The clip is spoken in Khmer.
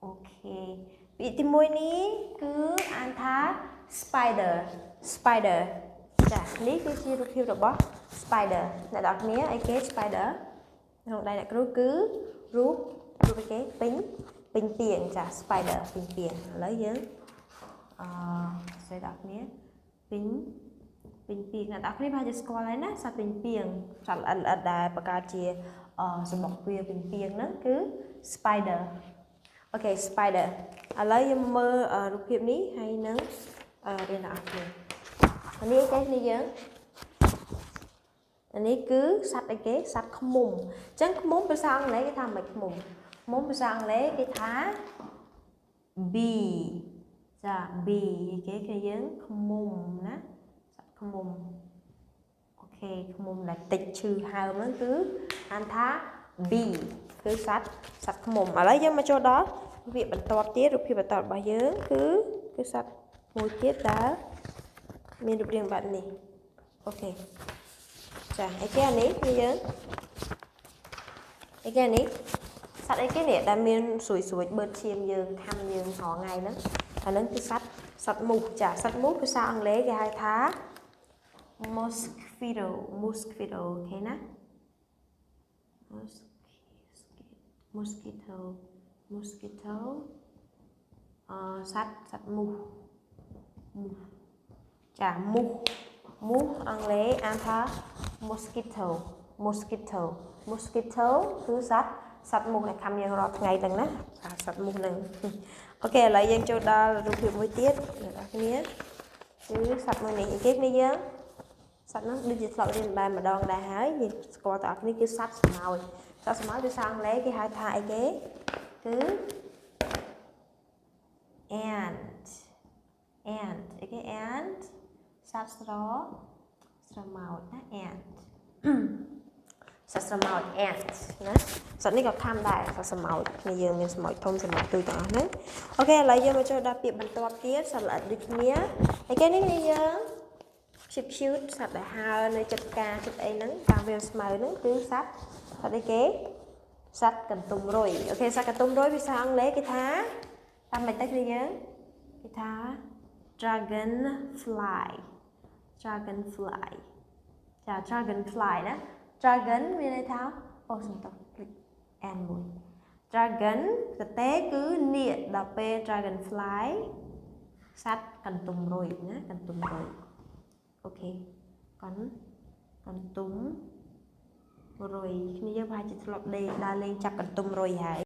Okay ពាក្យទី1នេះគឺអានថា spider, spider ចានេះគឺជារូបភាពរបស់ spider អ្នកទាំងអស់គ្នាអីគេ spider ក្នុងដៃអ្នកគ្រូគឺរូបរូបអីគេពេញពេញពីងចា spider ពេញពីងឥឡូវយើងអឺស្អីដល់គ្នាពេញពេញពីងអ្នកទាំងអស់គ្នាប្រហែលជាស្គាល់ហើយណាសត្វពេញពីងសត្វល្អិតល្អិតដែលបង្កើតជាអសម្បុកវាពេញពីងហ្នឹងគឺ spider. Okay, spider. ឥឡូវយើងមើលរូបភាពនេះហើយនឹងរៀនដល់អស់គ្នានេះអីគេនេះយើងអានេះគឺសត្វអីគេសត្វឃ្មុំអញ្ចឹងឃ្មុំភាសាអង់គ្លេសគេថាមិនឃ្មុំឃ្មុំភាសាអង់គ្លេសគេថា bee ចា bee គេគេយើងឃ្មុំណាសត្វឃ្មុំ okay ឃ្មុំដែលតិចឈឺហើមហ្នឹងគឺអានថា bee គឺសត្វសត្វឃ្មុំឥឡូវយើងមកចូលដល់វាបន្ទាប់ទៀតរូបភាពបន្ទាប់របស់យើងគឺគឺសត្វមួយទៀតដែលមានរូបរាងបែបនេះ okay ចាអីគេអានេះគឺយើងអីគេអានេះសត្វអីគេនេះដែលមានស្រួយស្រួយបឺតឈាមយើងខាំយើងរាល់ថ្ងៃហ្នឹងអាហ្នឹងគឺសត្វសត្វមូសចាសត្វមូសភាសាអង់គ្លេសគេហៅថា mosquito, mosquito. Okay ណា mosquito, mosquito អសត្វសត្វមូសមូសចាមូសមូសអង់គ្លេសអានថា mosquito, mosquito, mosquito គឺសត្វសត្វមូសដែលខាំយើងរាល់ថ្ងៃហ្នឹងណាសត្វមូសហ្នឹង okay ឥឡូវយើងចូលដល់រូបភាពមួយទៀតអ្នកទាំងអស់គ្នាគឺសត្វមួយនេះអីគេគ្នាយើងសត្វហ្នឹងដូចជាធ្លាប់រៀនបានម្ដងដែរហើយយើងស្គាល់ទាំងអស់គ្នាគឺសត្វស្មោចសត្វស្មោចភាសាអង់គ្លេសគេហៅថាអីគេគឺ ant, ant អីគេ ant សត្វស្រស្រមោចណា ant សត្វស្រមោច ant ណាសត្វនេះក៏ខាំដែរសត្វស្រមោចគ្នាយើងមានស្រមោចធំស្រមោចទូចទាំងអស់ហ្នឹង okay ឥឡូវយើងមកចូលដល់ពាក្យបន្ទាប់ទៀតសត្វល្អិតដូចគ្នាអីគេនេះគ្នាយើង cute cute សត្វដែលហើរនៅចិត្តផ្កាចិត្តអីហ្នឹងតាមវាលស្មៅហ្នឹងគឺសត្វសត្វអីគេសត្វកន្ទុំរុយ okay សត្វកន្ទុំរុយភាសាអង់គ្លេសគេថាតាមមិនទៅគ្នាយើងគេថា dragon fly, dragon fly ចា dragon fly ណា dragon មានន័យថាអូសំទោសភ្លេច n មួយ dragon កតេគឺនាគដល់ពេល dragon fly សត្វកន្ទុំរុយណាកន្ទុំរុយ okay កន្កន្ទុំរុយគ្នាយើងប្រហែលជាធ្លាប់ដេកដើរលេងចាប់កន្ទុំរុយហើយ។